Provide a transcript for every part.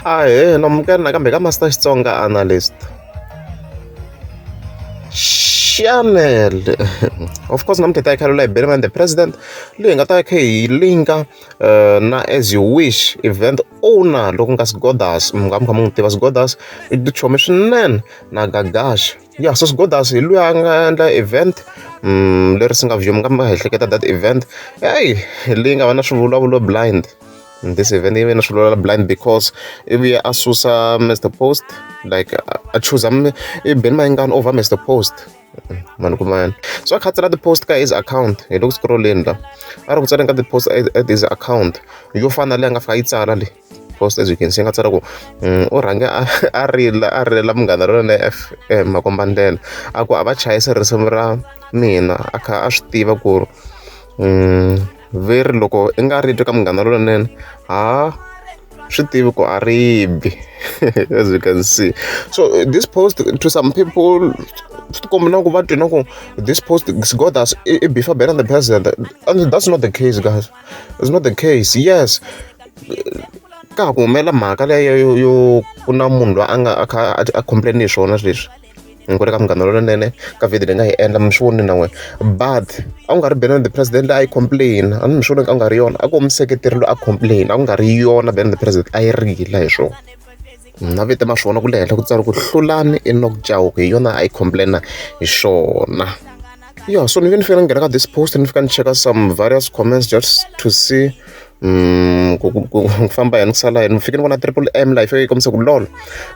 Ahee, namukela nakambe ka Master Xitsonga Analyst Channel. Of course namuntlha hi ta hi kha hi Benny the President leyi hi nga ta kha hi linka na As You Wish event owner loko nga Sgodas, mi nga mi kha mi n'wi tiva Sgodas i tichomi swinene na Gagash. Ya so Sgodas hi luya a nga endla event leri swi nga mi nga mi ehleketa that event heyi leyi nga va na swivulavulo blind. This event yi ve na swivulavulo blind because i vuye a susa Mr Post, like a chuza i Benny Mayengani over Mr Post. Mani kuma yena so a kha a tsala ti-post ka his account, hi le ku scrolleni la a ri ku tsaleni ka ti-post at his account yo fana na leyi a nga fika yi tsala le post. As you can see, nga tsala ku u rhange a rila, a rilela Munghana Lonene FM makombandlela, a ku a va chayisi risimu ra mina, a kha a swi tiva ku veri loko i nga ri twi ka Munghana Lonene ha swi tivi ku a ri bi. As you can see, so this post, to some people swi tikomba na ku va twi na ku this post Sgodas i beefa Benny the President, and that's not the case, guys, it's not the case. Yes, ka ha ku humela mhaka leyo yo ku na munhu loyi a nga a kha a complain hi swona sweswi ku ri ka Munghana Lonene ka video leyi nga yi endla, mi swi vonile na n'wina, but a ku nga ri Benny the President leyi a yi complain. A ni mi swi vonile, a ku nga ri yona, a ku museketeri loyi a complain, a ku nga ri yona Benny the President a yi rila hi swona. Na vito ma swi vona ku le henhla ku tsariwa ku Hlulani Enoch Chauke, hi yona a yi complain hi swona. Yeah, so ni ve ni fika ni nghena ka this post, ni fika ni cheka some various comments just to see ku famba yini, ku sala yini. Ni fike ni vona Triple M la yi fike yi kombisa ku lol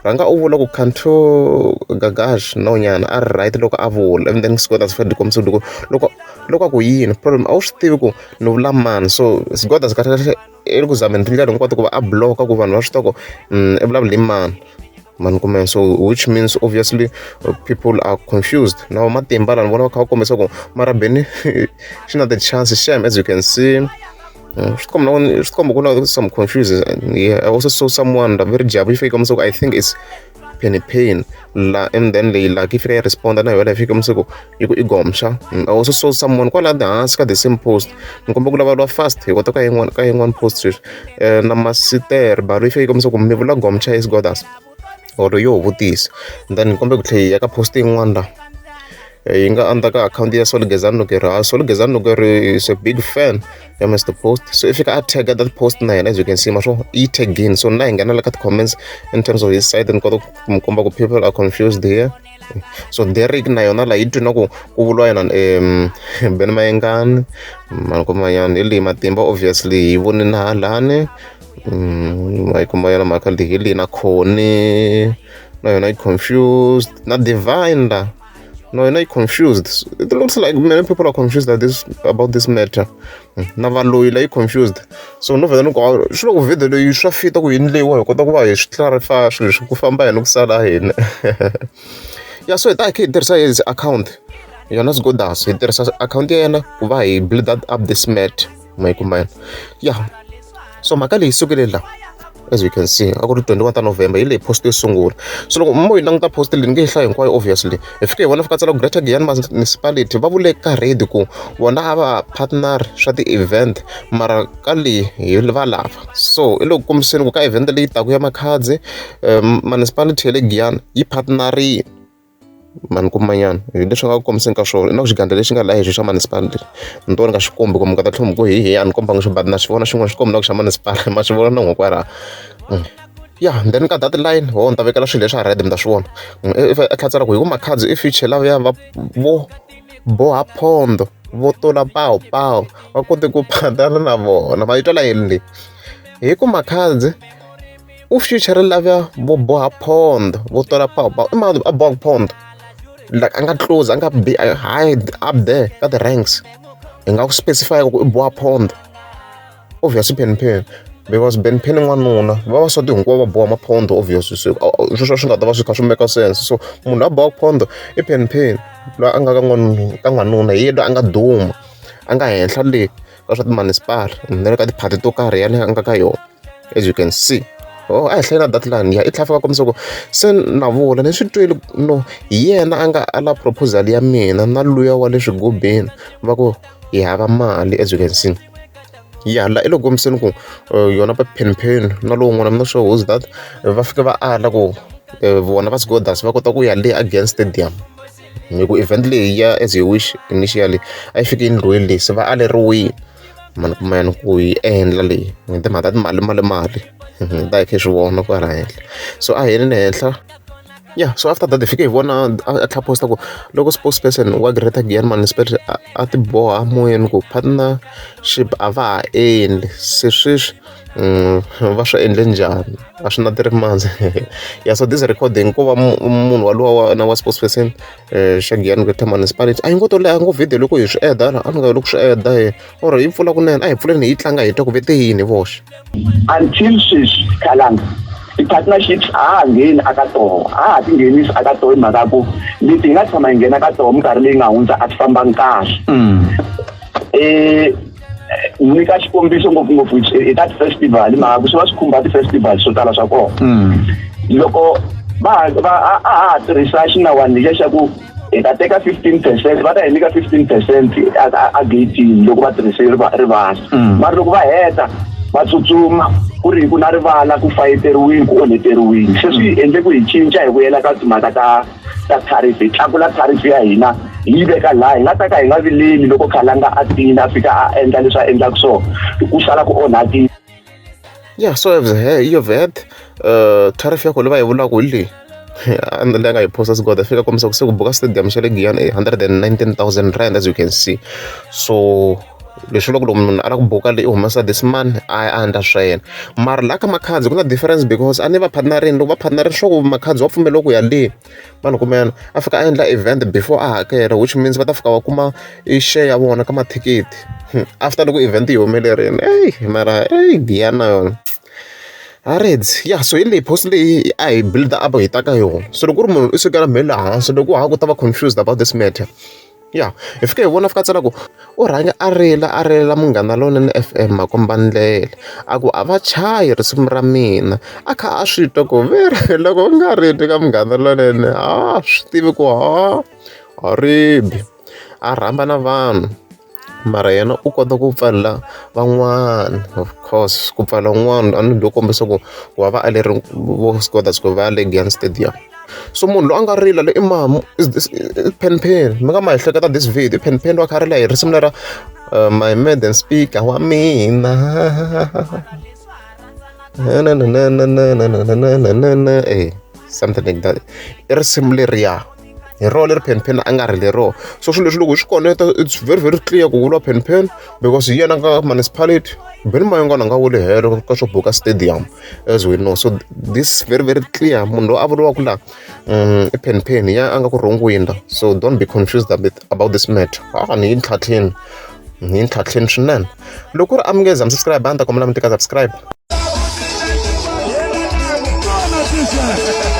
rhanga u vula ku Kanto Gagash no nyana a ri right loko a vula, and then Sgodas fika di kombisa ku loko a ku yini problem, a wu swi tivi ku ni vula mani. So Sgodas kahle kahle i ri ku zameni tindlela hinkwato ku va a block-a ku vanhu va swi tiva ku i vulavula hi mani mani kumbe. So which means obviously people are confused. Na matimba la ni vona va kha va kombisa ku mara Benny xi na ti-chance shame. As you can see, swi komba na swi komba ku na some confusion. Yeah, I also saw someone la very jabu yi fika yi kombisa ku I think it's Penny Pain la, and then leyi la yi fika yi responda na yona yi fika kombisa ku yi ku i Gomxa. I also saw someone kwala hansi ka the same post, ni komba ku lavaliwa fast hi kota ka yin'wana post sweswi na Masiter Balo yi fika yi kombisa ku mi vula Gomcha is Godas or yo vutisa. Then ni kombe ku tlhela hi ya ka post yin'wana la yi nga under ka akhawunti ya Sol Gezani Nokeri. Ha, Sol Gezani Nokeri is a big fan ya Mr Post, so i fika a tag that post na yena. As you can see, ma swo yi tagini, so na hi nghena la ka ti-comments in terms of his side, ni kota ku mi komba ku people are confused here. So Derek na yona la yi twi na ku vuriwa yena Benny Mayengani mani kumanyana hi leyi matimba. Obviously hi voni na halani ma yi kuma yona mhaka leyi hi leyi na Khoni na yona yi confused, na Divine la na yona yi confused. It looks like many people are confused at this, about this matter. Na valoyi la yi confused, so no vhela ni ku swi loko video leyi swa fita ku endliwa hi kota ku va hi swi clarify swilo leswi ku famba yini ku sala hina. Ya, so hi ta hi kha hi tirhisa his account yona Sgodas, hi tirhisa akhawunti ya yena ku va hi build up this mat ma yi kuma yena. Ya, so mhaka leyi sukele la. As you can see, a ku ri 21 ta November hi leyi post yo sungula. So loko mo yi languta post leyi, ni nge yi hlayi hinkwayo. Obviously hi fike hi vona fika tsala ku Greater Giyani Municipality va vule ka ready ku vona a va partner swa ti-event, mara ka leyi hi va lava. So i loko kombiseni ku ka event leyi taku ya Makhadzi, municipality ya le Giyani yi partnerile mani kumanyana hi leswi nga ku kombiseni ka swona. I na ku xigandla lexi nga laha hexo xa municipality ni to ni nga xi kombi ku mi nga ta tlhela mi ku hi hi a ni kombanga xo, but na xi vona xin'wana xi komba na ku xa municipal, ma xi vona na n'we kwalaho. Ya, then ka that line ho ni ta vekela swilo leswi a red, mi ta swi vona if a tlhela tsala ku hi ku Makhadzi i future lavaya va vo boha phondo vo tola pawu pawu va kote ku phatana na vona va yi twa layeni leyi hi ku Makhadzi u future lavaya vo boha phondo vo tola pawu pawu. I mani a bohaka phondo? Like a nga close, a nga be high up there ka the ranks, hi nga ku specify ku i boha phondo. Obviously Penny Penny, because Ben Penny n'wanuna, vavasati hinkwavo va boha maphondo obviously, se sweswo swi nga ta va swi kha swi make sense. So munhu a bohaka phondo i Penny Penny loyi a nga ka n'wanuna, ka n'wanuna hi yena loyi a nga duma, a nga henhla le ka swa ti-municipal na le ka tiphati to karhi yaleyo a nga ka yona. As you can see, oh, a hi hlayela that line ya i tlhela fika kombisa ku se na vula ni swi twile no hi yena a nga ala proposal ya mina na luya wa le swigubini va ku hi hava mali. As you can see, Ya la i le ku kombiseni ku yona va phenpheni na lowun'wana I'm not sure who's that va fika va ala ku vona va Sgodas va kota ku ya le a Giyani Stadium hi ku event leyi ya As You Wish initially a yi fike yi endliwile leyi se va aleriwile mani kuma yani ku yi endla leyi hi timhaka ta timali mali mali hi ta hi kha hi swi vona kwala henhla so a hi yeleni henhla ya so after that hi fike hi vona a tlhela post-a ku loko spokesperson wa Greater Giyani Municipality a ti boha moyeni ku partnership a va ha endli se sweswi va swi endle njhani a swi na 3 months ya so this recording ko va munhu walowa wa na wa spokesperson xa Giyani Greater Municipality a yi ngo to leha ngo video loko hi swi eda la a ni nga loko swi eda hi or yi pfula kunene a hi pfuleni hi yi tlanga hi twa ku vete yini hi voxe. Until sweswi khalanga ti-partnerships a ha ngheni aka toho a ha ti nghenisi aka toho hi mhaka ku leti hi nga tshama hi nghena ka toho minkarhi leyi nga hundza a ti fambangi kahle. Nyika xikombiso ngopfungopfu hi ta ti-festival hi mhaka ku swi va swi khumba ti-festival swo tala swa kona. Loko va va a ha tirhisa xinawani lexiya xa ku hi ta teka 15%, va ta hi nyika 15% a gate-ini loko va tirhise rivala. Mara loko va heta va tsutsuma ku ri ku na rivala ku fayeteriwile ku onheteriwile, se swi endle ku hi cinca hi vuyela ka timhaka ta tariff, hi tlakula tariff ya hina hi yi veka laha hi nga ta ka hi nga vileli loko khalanga a tina a fika a endla leswi a endlaka swona ku sala ku onhakile. Yeah, so you've heard tariff ya kona va yi vulaka hi leyi leyi nga yi posta Sigoda fika kombisa ku se ku buka stadium xa le Giyani i R119 000, as you can see. So leswi loko loko munhu a lava ku buka leyi u humesa this money a ya a endla swa yena. Mara laha ka Makhadzi ku na difference because a ni va partnerini, loko va partnerini swa ku Makhadzi wa pfumeleriwa ku ya le vanhu kumbe a fika a endla event before a hakela, which means va ta fika va kuma i share ya vona ka mathikithi after loko event yi humelerile. Eyi mara eyi Giyani na yona Hareds ya so hi leyi post leyi a hi build up hi ta ka yona. So loko ku ri munhu i sukela mhe le hansi loko ha ku ta va confused about this matter ya hi fike hi vona fika tsala ku u rhange a rila a rilela Munghana Lonene FM makomba ndlela a ku a va chayi risimu ra mina a kha a swi twa ku veri loko u nga ri twi ka Munghana Lonene a swi tivi ku ha ha ribi a rhamba na vanhu mara yena u kota ku pfalela van'wana. Of course ku pfala un'wana a ni lo kombisa ku wa va aleri vo Scotas ku va ya le Giyani Stadium. So munhu loyi a nga rila le i mamu i Penpen mi nga ma hi hleketa this video i Penpen loyi a kha a rila hi risimu lera my maiden speaker wa mina eh something like that i risimu leriya hi rona leri Penpen a nga rile rona. So swilo leswi loko hi swi koneta it's very very clear ku vuriwa Penpen because hi yena nga municipality Benny Mayengani a nga weli helo ka swo buka stadium as we know. So this very very clear munhu loyi a vuriwaka la i Penpen ya a nga ku rhongwinda. So don't be confused a bit about this matter. A ni yi ntlhatlheni ni yi ntlhatlheni swinene. Loko ku ri a mi nge za mi subscribe a ni ta kombela mi tika subscribe. Thank you.